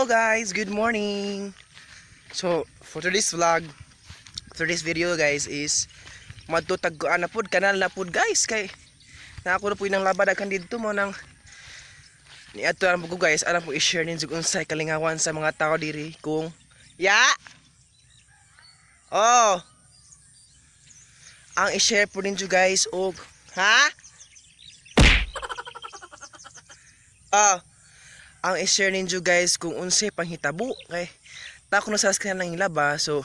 Hello guys, good morning. So, for today's vlog, for this video guys is madto tag na pod kanal na pod guys, kay na ako na po nang labad daghan didto mo nang niadto ang ko guys, alam po i-share ninyo kung unsay kalingawan sa mga tao diri kung ya. Oh. Ang i-share po ninyo guys og ha? Ah, ang i-share ninyo guys kung unsay panghitabo kay tako na sa kanang ng laba. So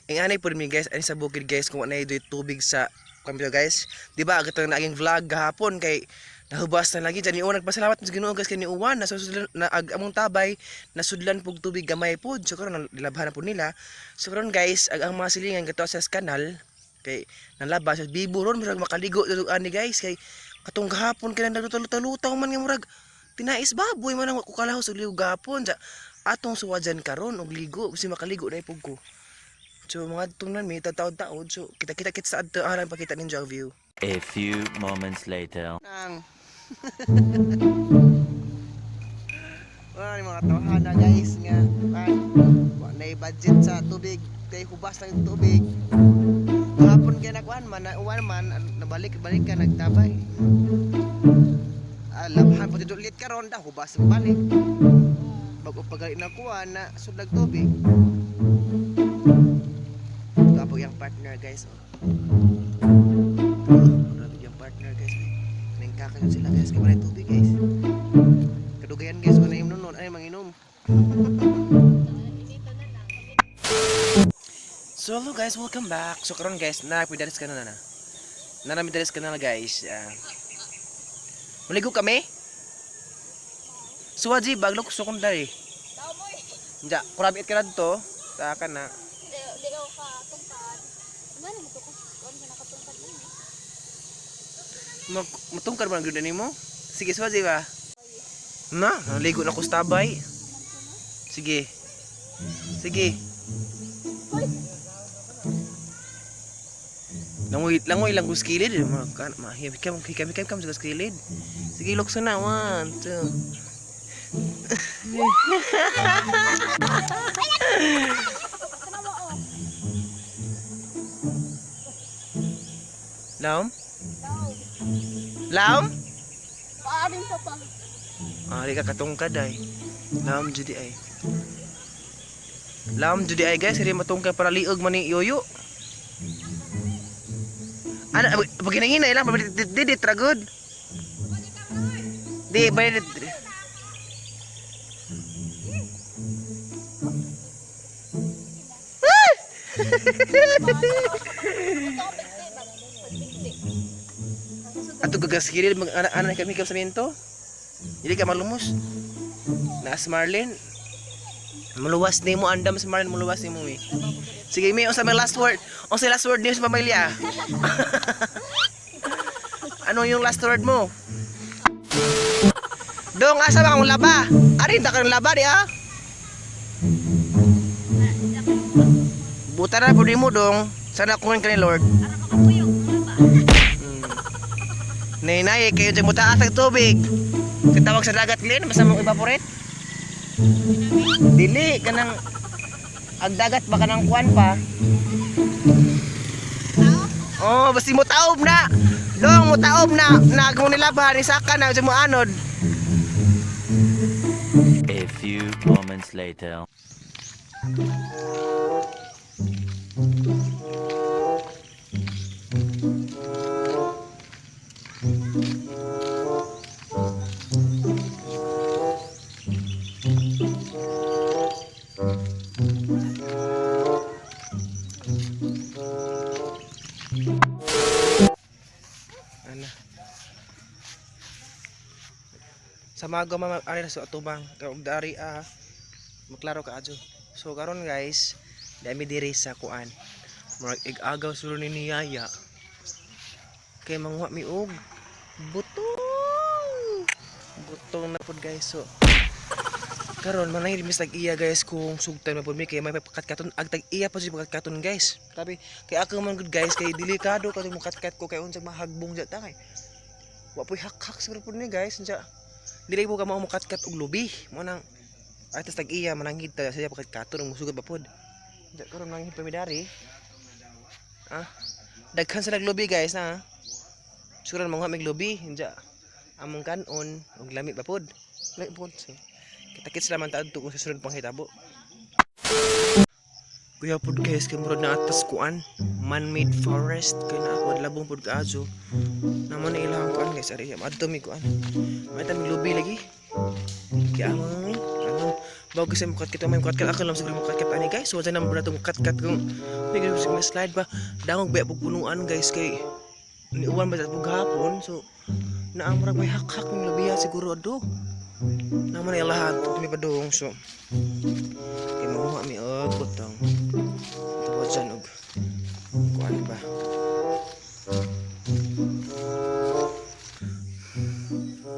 ing anay po mi guys ani sa bukid guys, kung anay doy tubig sa kambyo guys, di ba? Katong naging vlog gahapon kay nahubas na lagi dyan, niuwan, nagpasalamat sa Ginoo guys kay niuwan nasudlan na ag among tabay, nasudlan pug tubig gamay pod. So karon nilabhan na pod nila. So karon guys, ag ang mga silingan kato sa kanal kay nalaba sa bibo ron, murag makaligo dito ani guys, kay katong gahapon kay nagluto-lutaw man nga murag tinais baboy man ang kukalahos og ligo gahapon sa atong suwadyan karon og ligo kasi makaligo na ipog ko. So mga tungnan mi tataod-taod, so kita-kita kit sa adto alang pakita ninyo ang view. A few moments later. Nang wala ni mga tawhana guys nga kan wa nay budget sa tubig kay hubas lang yung tubig kahapon, kay nakuan man na uwan man, nabalik-balik ka nagtabay. Ah, labhan po dito ulit karon da hubas ang balik bago pagali na kuan na sudlag tubig. Tapos yung partner guys, oh. Oh, grabe yung partner guys eh. Nangkakayon sila guys kay wala tubig guys. Kadugayan guys wala imnon nun ay manginom. So hello guys, welcome back. So karon guys, na dalis ka na na. Narami dalis ka na guys. Maligo kami. Suwaji baglo ko sukon dari. Nja, kurabit ka na dito. Sa ka na. Hindi ako katungkad. Ano mo to? Kung ka nakatungkad lang eh. Matungkad ba ang gyud nimo? Sige, suwaji ba? Na, naligo na ko sa tabay. Sige. Sige. Langoy, langoy lang kus kilid. Makan, mahim kam kam kam kam sa kilid. Sige, lukso na. One, two. Laom? Laom? Paarin pa pa. Ah, di ka katungkad ay. Laom judi ay. Laom judi ay guys, diri matungkad para liog man ni yoyo. Ano, pag hinahinay lang, didit ragod. Di, ba Ato gagasgirid mag ana ana kami kam sa minto. Dili ka malumos. Naas Marlin. Muluwas nimo andam sa Marlin, muluwas nimo mi. Sige mi, unsa may last word? Unsa last word niyo sa pamilya? Ano yung last word mo? Dong, asa ba kang laba? Arin ta kang laba di ah? Buta na pud nimo dong. Sana kunin ka ni Lord. Ara makapuyog. Ano ba? Nay nay kayo dyan mo taas ang tubig. Katawag sa dagat Glenn, basta mo evaporate. Dili kanang ang dagat baka nang kuan pa. Oh, basta mo taob na. Dong mo taob na. Nag mo nila ba ni saka na mo anod. A few moments later. Ana. Sa mago mama ari na sa atubang kay og dari ah maklaro ka adyo. So karon guys, dami diri sa kuan. Murag ig-agaw sulo ni niyaya. Kay manguha mi og butong. Butong na pud guys. So karon manay mis tag iya guys kung sugtan man pud mi kay may pagkatkaton ag tag iya pa siya pagkatkaton guys. Grabe kay ako man gud guys kay delikado kadtong mukatkat ko kay unsang mahagbong ja ta kay wa poy hakhak siguro pud ni guys. Unsa dili po ka mao mukatkat og lubi mo nang Ay tas tag-iya mananghid ta siya pagkat kato nang musugod pa pod. Diya karon mananghid pa mi dari. Ah. Daghan sa naglubi guys na. Siguro mga mig lubi diya. Among kanon ug lami pa pod. Lami pod. So, kita-kits laman ta adto kung sa sunod panghitabo. Kuya pod guys, kay murag na atas kuan, man-made forest kay na ako labong pod kaayo. Namo na ilang kuan guys, ari adto mi kuan. May tami lubi lagi. Kaya ang ano, bago kasi mukat kita may mukat ako lang siguro mukat kat ani guys. So wala na to mukat kat kung may gusto may slide ba. Dangog ba pug punuan guys kay niuwan ba sa pug hapon. So naang murag may hak-hak ng lubiya siguro ado. Namo na lahat mi padung so kay manguha mi og butong. Tuwa dyan og kuan ba.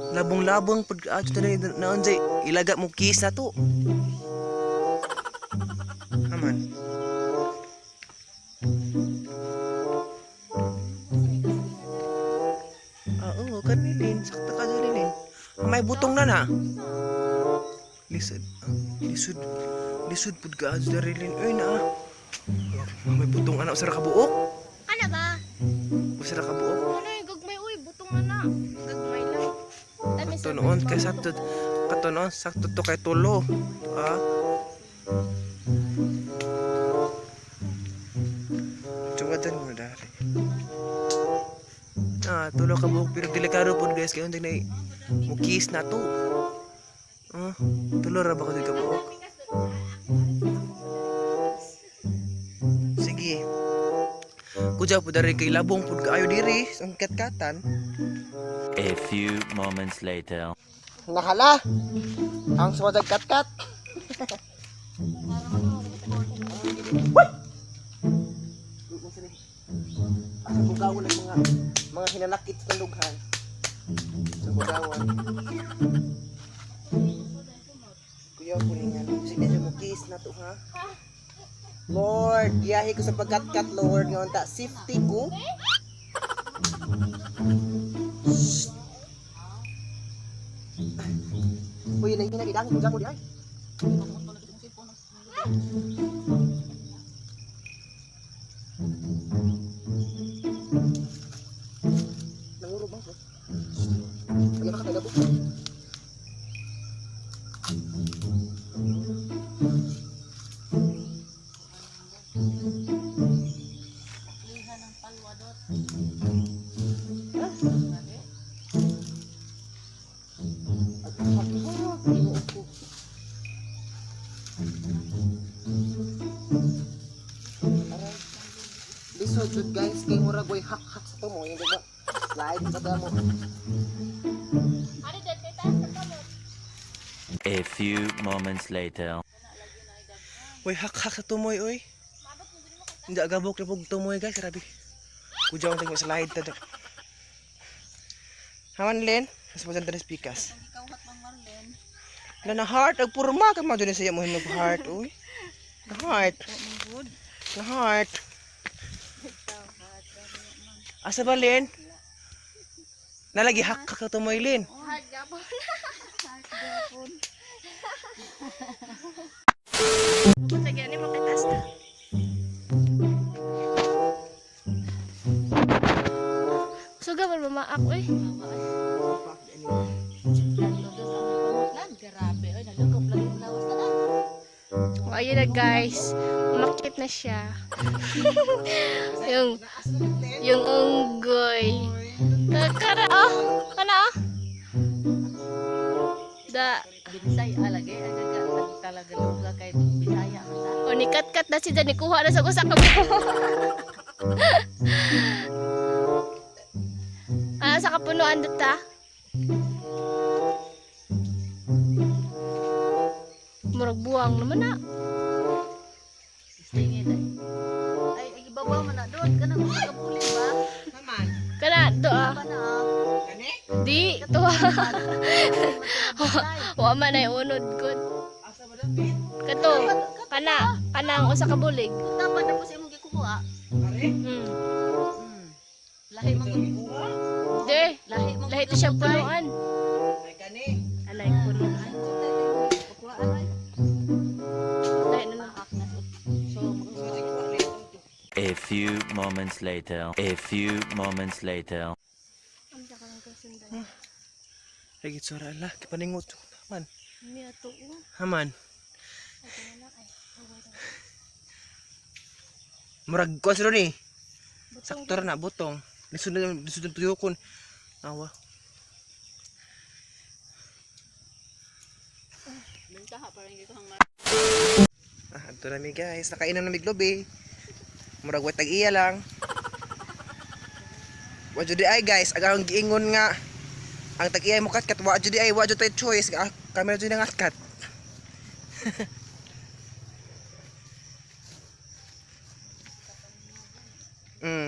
Labong-labong pag ato tani naon jay ilaga mo kiss na to. Aman. Ah, oo, kanilin. Sakta ka dyan, Lin. Ah, may butong na na. Lisod. Ah, lisod. Lisod pud ka adto diri, Lin. Uy, na. Ah, may butong anak sa kabuok. Ano ba? Usa ra kabuok. Ano yung gagmay uy, butong na na. Gagmay lang. Dami Kato noon kay sakto. Kato noon sakto to kay tulo. Ha? Tungatan mo dari. Ah, tulo ka buok pero delikado pod guys kay unta na mukis na to. Ah, tulo ra ba ko ka buok? Sige. Kudya po dari kay labong pud kaayo diri ang katkatan. A few moments later. Nahala. Ang sumadag katkat. Asa bugawan ang mga hinanakit sa lughan. Sa bugawan. Kuya kuningan. Sige medyo mo kiss na to ha. Lord, giyahe ko sa pagkatkat, Lord. Ngayon ta, safety ko. Uy, lahi na gidangin ko di ay. Nanguro ba ko? Ay, baka tagabo. Lisod jud guys kay murag way hak-hak sa tumo yung diba? Slide sa damo. Ari dad kay taas sa kamot. A few moments later. Way hak-hak sa tumoy oy. Hindi agabok na pug tumoy guys, grabe. Kujaw ang tagmo slide ta. Haman Len, mas mo dyan pikas. Na na heart ag purma ka man dun siya mo hinog heart oy. Na heart. Na heart. Asa ba Len? Nalagi hak-hak sa tumoy Len. Hard gapon. Hard gapon. Bukod lagi ani mo kay taas na. Suga man mama ako eh. Oh, ayun na guys. Umakit na siya. yung yung unggoy. Kara oh, kana oh. Da Bisaya lagi aga talaga luga kay Bisaya man sa. o ni kat-kat na si Dani kuha na sa usa ka buko. Ah, sa kapunuan dita. Murag buwang naman na. Stingin ay. Ay ay, ibabaw man na doon kanang usa ka bulit ba? Kana do ah. Pa na ah. Di to. Wa man ay unod gud. Kato kana kana ang usa ka bulig. Dapat na po sa imong gikuha. Lahi man gud. De, Lahi man lahi to siya punuan. Alay punuan. Kuha ay. A few moments later. A few moments later. Ang ka lang kasundan. Lagi tsura ala, kipaningot. Man, Miya to. Oh. haman. Ito na lang ay. Away na. Murag ko sila ni. Butong. Sakto ra na butong. Lisod na lisod na tuyokon. Awa. Bentaha parang hindi ko hang Ah, adto na mi guys. Nakainom na mi globe. Murag wa tag-iya lang. Wa jud di ay guys, ang akong giingon nga ang tag-iya mo katkat wa jud di ay wa jud tay choice. Ah, kami na jud nang katkat.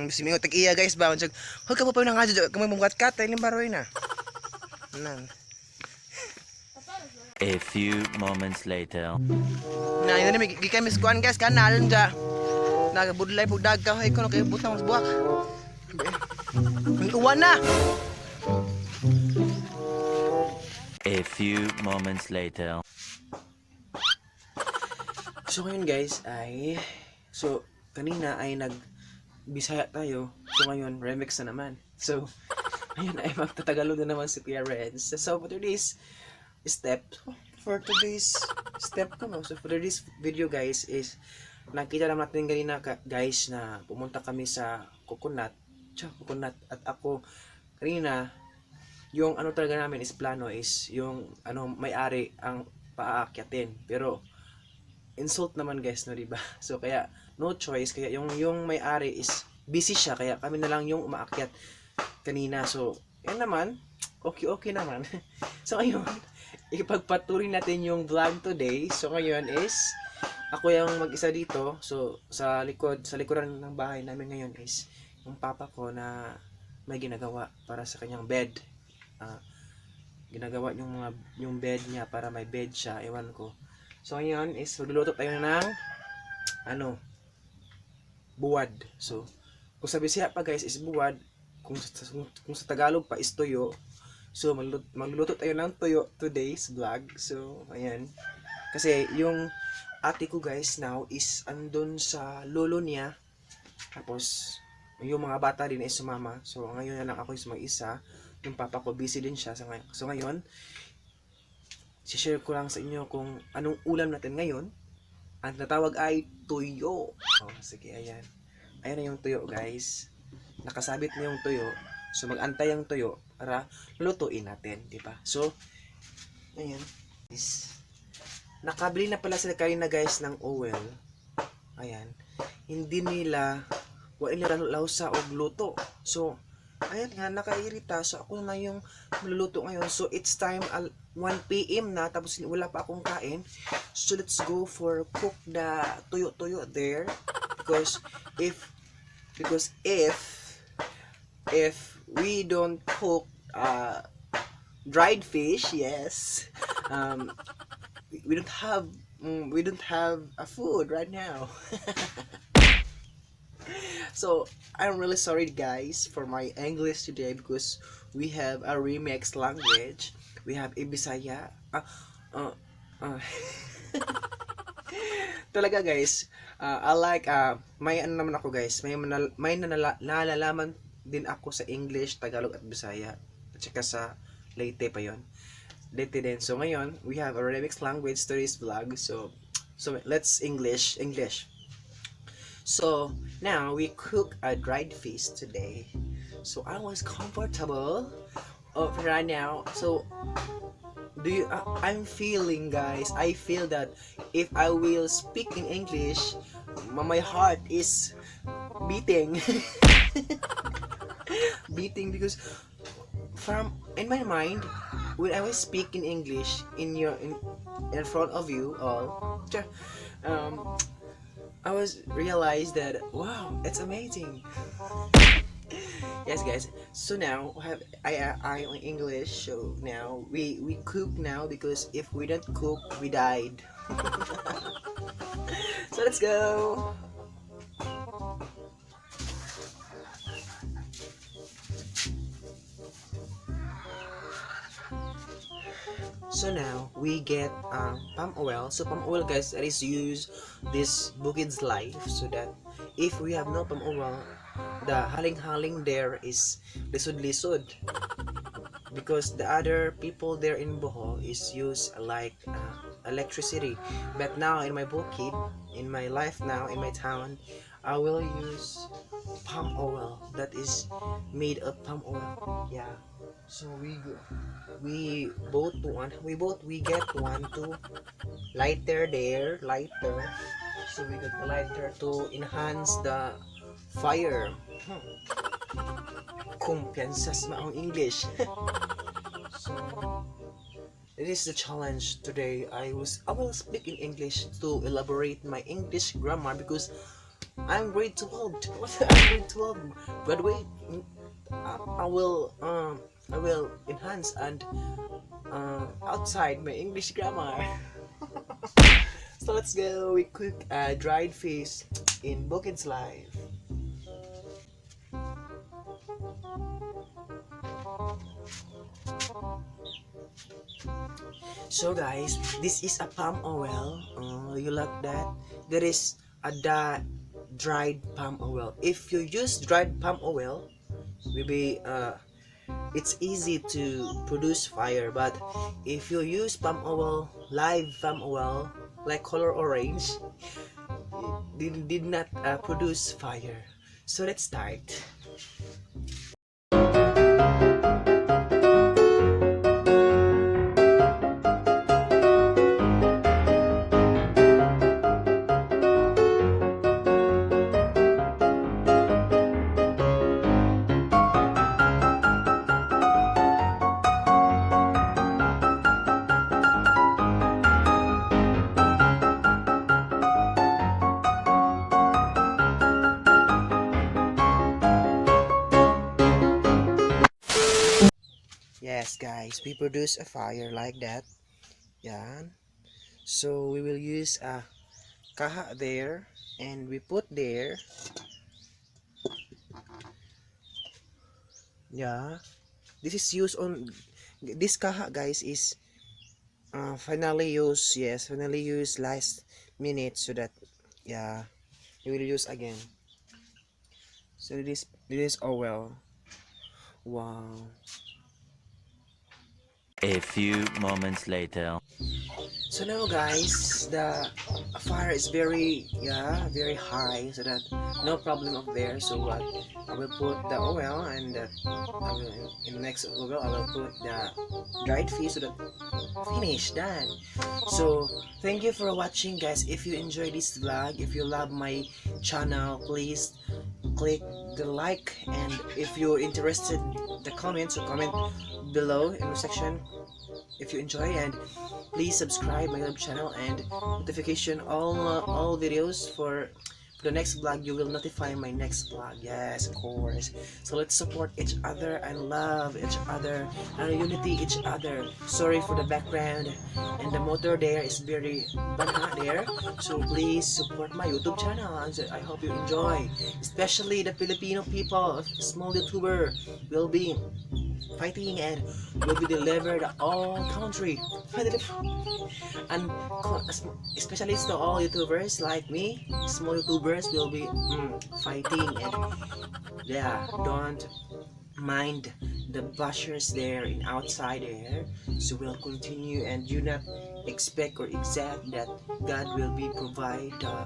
Bisin mo tag-iya guys ba. Unsag, hoy ka mo pa nang nga jud, kamo mo katkat ay limbaroy na. Nan. A few moments later. Na yun na gikan mis kuan guys kanal ja. Nagabudlay pug dagka hay kuno kay butang mas buwak. Uwan na. A few moments later. So ngayon guys ay so kanina ay nag Bisaya tayo. So ngayon remix na naman. So ayun ay magtatagalog na naman si Kuya Renz. So for today's step for today's step ko no. So for today's video guys is nakita naman natin kanina guys na pumunta kami sa coconut. Tiyo, coconut at ako kanina yung ano talaga namin is plano is yung ano may-ari ang paaakyatin. Pero insult naman guys no, di ba? So kaya no choice kaya yung may-ari is busy siya kaya kami na lang yung umaakyat kanina. So yan naman, okay okay naman. So ngayon, ipagpatuloy natin yung vlog today. So ngayon is ako yung mag-isa dito. So sa likod, sa likuran ng bahay namin ngayon is yung papa ko na may ginagawa para sa kanyang bed. Ah, ginagawa yung mga yung bed niya para may bed siya, ewan ko. So ngayon is magluluto tayo ng ano buwad. So kung sa Bisaya pa guys is buwad, kung sa Tagalog pa is tuyo. So magluluto tayo ng tuyo today's vlog. So ayan. Kasi yung ate ko guys now is andun sa lolo niya. Tapos yung mga bata din is sumama. So ngayon na lang ako is mag-isa. Yung papa ko busy din siya. So ngayon, share ko lang sa inyo kung anong ulam natin ngayon. Ang natawag ay tuyo. Oh, sige, ayan. Ayan na yung tuyo, guys. Nakasabit na yung tuyo. So, mag-antay ang tuyo para lutuin natin, di ba? So, ayan. Guys, nakabili na pala sila kanina, guys, ng oil. Ayan. Hindi nila, wala nila lausa og luto. So, ayan nga, nakairita. So, ako na yung maluluto ngayon. So, it's time 1 p.m. na, tapos wala pa akong kain. So, let's go for cook the tuyo-tuyo there. Because if we don't cook dried fish, yes, we don't have a food right now. So I'm really sorry guys for my English today because we have a remix language. We have a Bisaya. Talaga guys, I like may ano naman ako guys, may nalalaman din ako sa English, Tagalog at Bisaya. At saka sa Leyte pa yon. Leyte din. So ngayon, we have a remix language today's vlog. So let's English, English. So now we cook a dried fish today. So I was comfortable of right now. So do you I'm feeling guys, I feel that if I will speak in English, my heart is beating beating because from in my mind when I was speaking English in your in front of you all, I was realized that wow, it's amazing. Yes guys, so now have I in English. So now we cook now because if we don't cook we died. So let's go. So now we get palm oil. So palm oil, guys, that is used this bukid's life, so that if we have no palm oil, the haling-haling there is lisod-lisod, because the other people there in Bohol is use like electricity. But now in my bukid, in my life now, in my town, I will use palm oil that is made of palm oil. Yeah. So we both one we both we get one to lighter there, lighter. So we got the lighter to enhance the fire. Kumpiyansas maong English. So it is the challenge today. I will speak in English to elaborate my English grammar because I'm grade 12. I'm grade 12 graduate. I will enhance and outside my English grammar. So let's go. We cook dried fish in Bukid's life. So guys, this is a palm oil. You like that? There is a dried palm oil. If you use dried palm oil, maybe it's easy to produce fire. But if you use palm oil, live palm oil, like color orange, it did not produce fire. So let's start. Yes, guys, we produce a fire like that. Yeah. So we will use a kaha there and we put there. Yeah. This is used on this kaha, guys, is finally used. Yes, finally used last minute so that, yeah, we will use again. So this is oil. Wow. A few moments later. So now, guys, the fire is very, yeah, very high, so that no problem up there. So what I will put the oil and I will in the next oil I will put the dried fish so that finish done. So thank you for watching, guys. If you enjoy this vlog, if you love my channel, please click the like, and if you're interested the comment, so comment below in the section if you enjoy, and please subscribe my YouTube channel and notification all videos for the next vlog. You will notify my next vlog. Yes, of course. So let's support each other and love each other and unity each other. Sorry for the background and the motor there is very bad there. So please support my YouTube channel, and I hope you enjoy, especially the Filipino people. Small YouTuber will be fighting and will be delivered all country, and especially to all YouTubers like me. Small YouTubers will be fighting, and yeah, don't mind the bashers there in outside there. So we'll continue and do not expect or exact that God will be provide the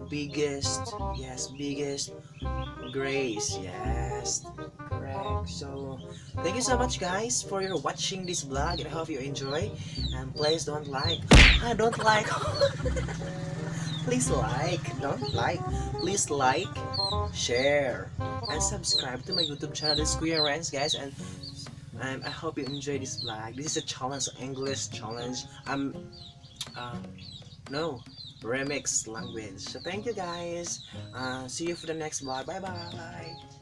biggest, yes, biggest grace. Yes, correct. So thank you so much, guys, for your watching this vlog, and I hope you enjoy. And please don't like, I don't like, please like, don't like, please like, share, and subscribe to my YouTube channel, this Kuya Renz, guys. And I hope you enjoy this vlog. This is a challenge, English challenge. No, remix language. So thank you, guys. See you for the next vlog. Bye bye.